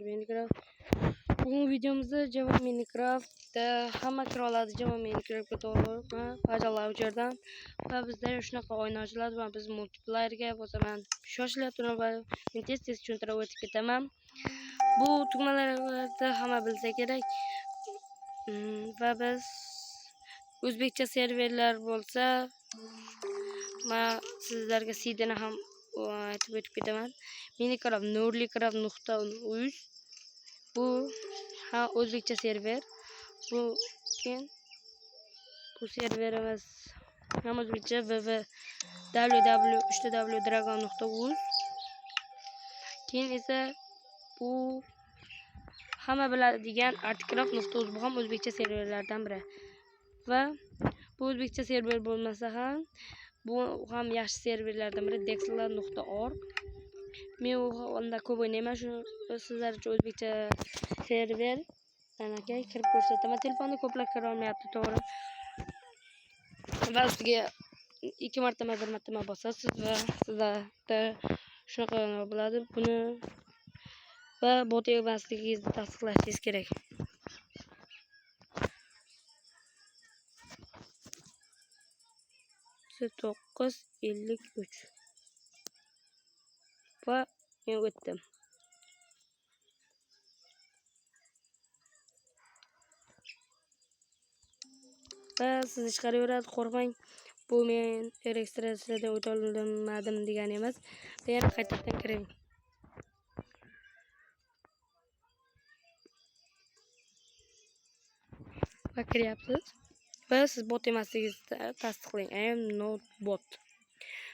Minecraft. Bugungi videomizda Java Minecraftda hamma kira oladi Java Minecraftga to'g'ri faydalar u yerdan va bizda shunaqa o'yin ochiladi va biz multiplayerga bo'lsa man shoshilib turib va men tez-tez tushuntirib o'tib ketaman. Bu tugmalarni hamma bilsa kerak. Va biz o'zbekcha serverlar bo'lsa men sizlarga seedini ham aytib o'tib ketaman. Minecraft nurlicraft.uz bu ha o'zbekcha server. Bu keyin bu serverimiz ham o'zbekcha www.www.dragon.uz. Keyin esa bu hamma biladigan artcraft.uz, bu ham o'zbekcha serverlardan biri. Va bu o'zbekcha server bo'lmasa ham bu ham yaxshi serverlardan biri dexla.org. Men unda ko'p o'ynayman, shu sizlar uchun o'zbekcha server aka kirib ko'rsataman. Telefonda ko'plar kira olmayapti, to'g'ri. Va ustiga 2 marta 1 marta bosasiz va sizlarda shunaqa bo'ladi. Buni va bot emasligingizni tasdiqlashingiz kerak. To'qqiz ellik uch va men o'tdim. Va sizni chiqaraveradi, qo'rqmang. Bu men registratsiyadan o'ta olmadim degani emas. Va yana qaytadan kiring. Va kiryapsiz. Va siz bot emasligingizni tasdiqlang. I am not bot.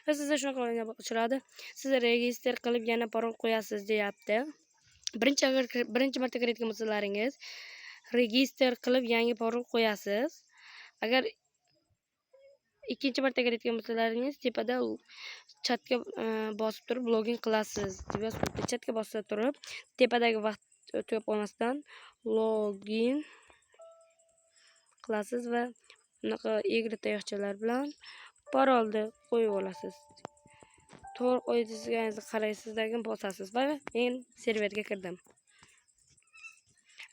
Va sizda shunaqa o'yin ochiladi. Siz registr qilib yana parol qo'yasiz deyapti. Birinchi marta kirayotgan bo'lsalaringiz registr qilib yangi parol qo'yasiz. Agar ikkinchi marta kirayotgan bo'lsalaringiz tepada chatga bosib turib login qilasiz deb yozib turibdi. Chatga bosib turib tepadagi vaqt tugab qolmasdan login qilasiz va bunaqa egri tayoqchalar bilan parolni qo'yib olasiz. To'g'ri qo'yganingizga qaraysiz, keyin bosasiz va men serverga kirdim.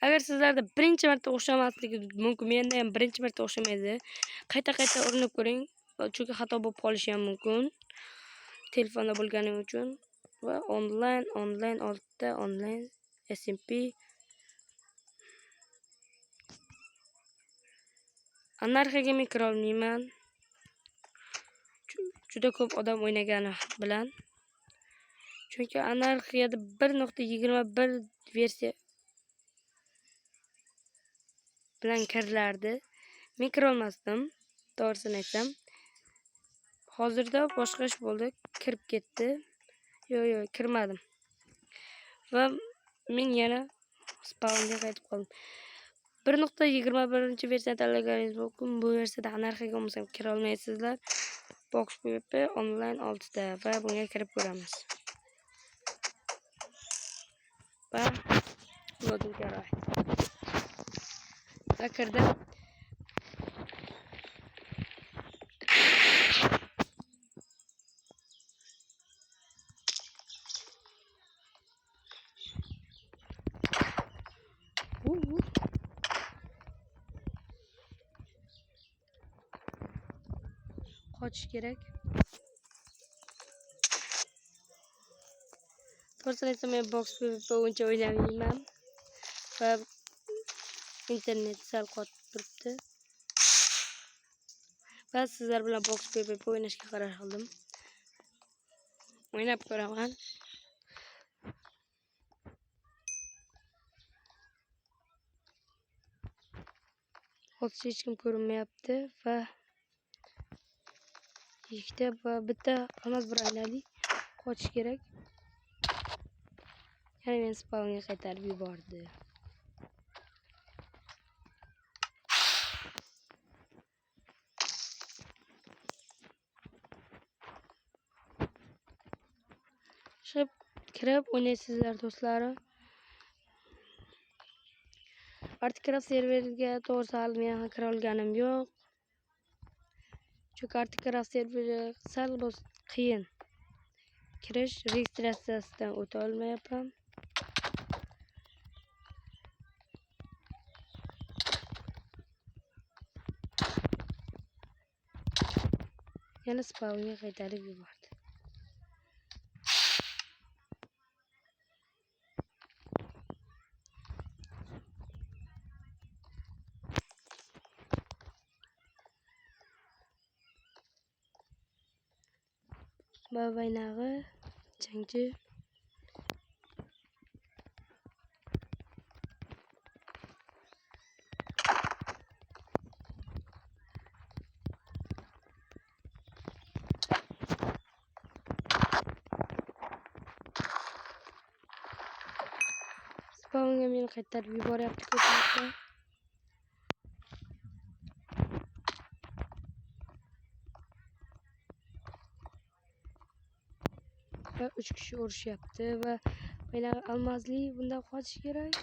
Agar sizlarda birinchi marta o'xshamasligi mumkin, menda ham birinchi marta o'xshamaydi. Qayta-qayta urinib ko'ring, chunki xato bo'lib qolishi ham mumkin. Telefonda bo'lgani uchun va onlayn 6ta onlayn SMP Anarxiyaga men kira olmayman. Juda ko'p odam o'ynagani bilan. Chunki anarxiyada 1.21 versiya bilan kirilardi. Men kira olmasdim, to'g'risini aytsam. Hozirda boshqa ish bo'ldi, kirib ketdi. Yo'q, yo'q, kirmadim. Va men yana spawnga qaytib qoldim. 1.21 versiyani tanlaganingiz mumkin. Bu versiyada anarxiyaga bo'lmasam kira olmaysizlar. Box PvP onlayn 6ta va bunga kirib ko'ramiz. Va loading kerak. Va kirdim. Qochish kerak. To'g'risini aytsam, men box PvP uncha o'ynamayman va internet sal qotib turibdi. Va sizlar bilan box PvP o'ynashga qaror qildim. O'ynab ko'raman. Hozircha hech kim ko'rinmayapti va ikkita va bitta emas, bir aylandik. Qochish kerak. Yana meni spawnga qaytarib yubordi. Shib kirib o'ynaysizlar do'stlarim. Artcraft serveriga to'g'risi hali men ham kira olganim yo'q. Chunki Artcraft serveri sal bo'lsa qiyin. Kirish registratsiyasidan o'ta olmayapman. Yana spawnga qaytarib yubordi. Va vaynag'i jangchi. Spawnga meni qaytarib yuboryapti ko'pincha. Va 3 kishi urushyapti va mana almazli bundan qochish kerak.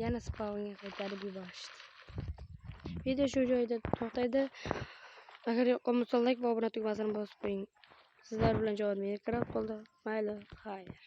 Yana spawnga qaytarib yuborishdi. Video shu joyda to'xtaydi. Agar yoqqan bo'lsa like va obuna tugmasini bosib qo'ying. Sizlar bilan Javod Minecraft bo'ldi. Mayli, xayr.